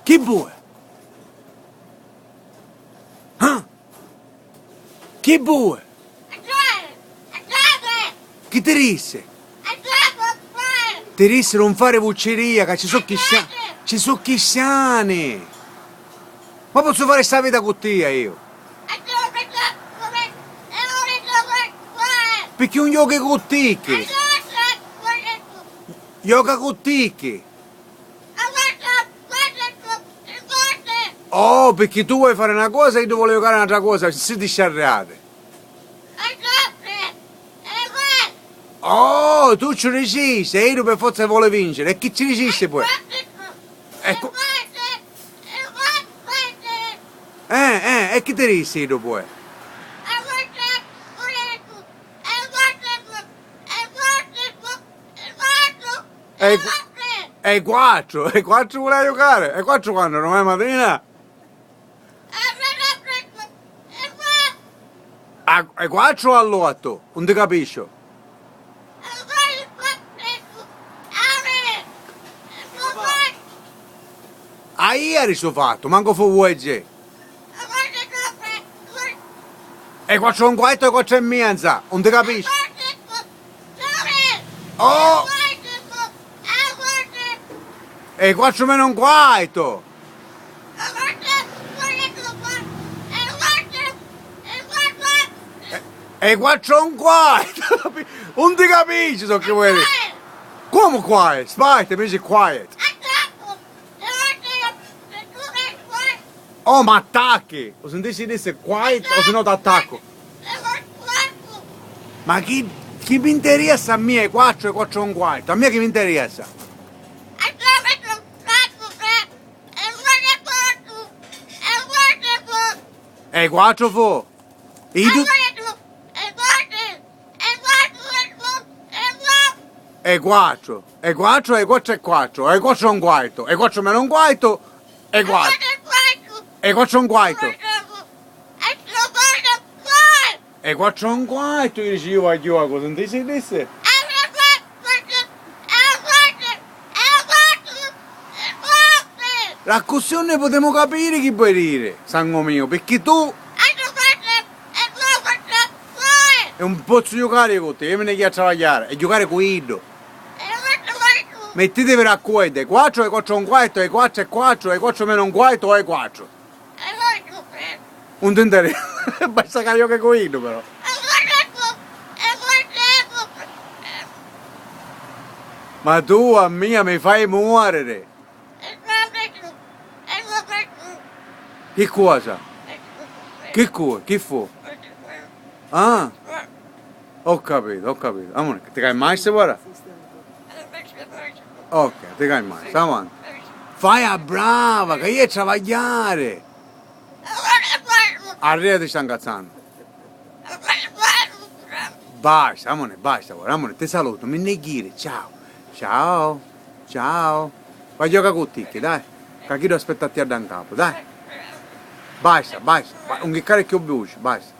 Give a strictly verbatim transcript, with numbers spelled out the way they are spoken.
Chi vuoi? Ah? Chi vuoi? Chi ti dissi? Ti dissi non fare vucciria, ca ci so chistia-, ci so chistiani. Ma pozzu fare sta vita cu tia io? Picchì un giochi cu ticchi? Gioca cu ticchi. Oh, picchì tu vuoi fare una cosa e io voglio giocare un'altra cosa, siti sciarriati. Oh, tu ci dicisti, e io per forza vuole vincere, e chi ci dicisti poi? Ecco. Eh, eh, e chi ti dissi io poi? E, e quattro, e quattro vuole giocare, e quattro quando, domani mattina? A, e quattro all'otto, non ti capisco. A ieri su fatto, manco fu ueggi. E quattro un quarto e quattro e mezza, non ti capisco. Oh! E quattro meno un quarto! E, e quattro un quarto! Non ti capisci ciò che vuoi dire? Come quiet? Spite, mi dici quiet. Oh, ma attacchi! O sentissi disse quiet o se no t'attacco. Ma chi, chi mi interessa a mia i quattro e quattro un quarto? A mia chi mi interessa? E quattro fu? Idu? E quattro. E quattro, e quattro e quattro. E quattro un quarto. E quattro meno un quarto. E quattro. E quattro un quarto. E quattro un quarto, io dici, io voglio cosa, non ti si disse? Ra cusì non ne potemu capiri chi vuoi dire, sangu mio, picchì tu. E non pozzu giucari cu te, io mi ne jia a travagliari e giucari cu iddu. Mettitevi d'accordu, e quattro, e quattro un quarto, e quattro e quattro, e quattro meno un quarto, o e quattro. Non ti interessa, basta ca jochi cu iddu però. Ma tu a mia mi fai muoriri. Chi cosa? Chi cu-, chi fu? Ah? Ho capito, ho capito. Amore, ti cai mai sti ora? Ok, ti cai mai, sta avanti. Fai a brava, che io è travagliare. Arriva ti sta incazzando. Basta, amore, basta, ora, amore, ti saluto, mi ne ghiri, ciao. Ciao, ciao. Va a giocare con Ticchi, dai. Che chi aspetta a te da in capo, dai. Basta, basta, ba-, non chiccare più voce, basta.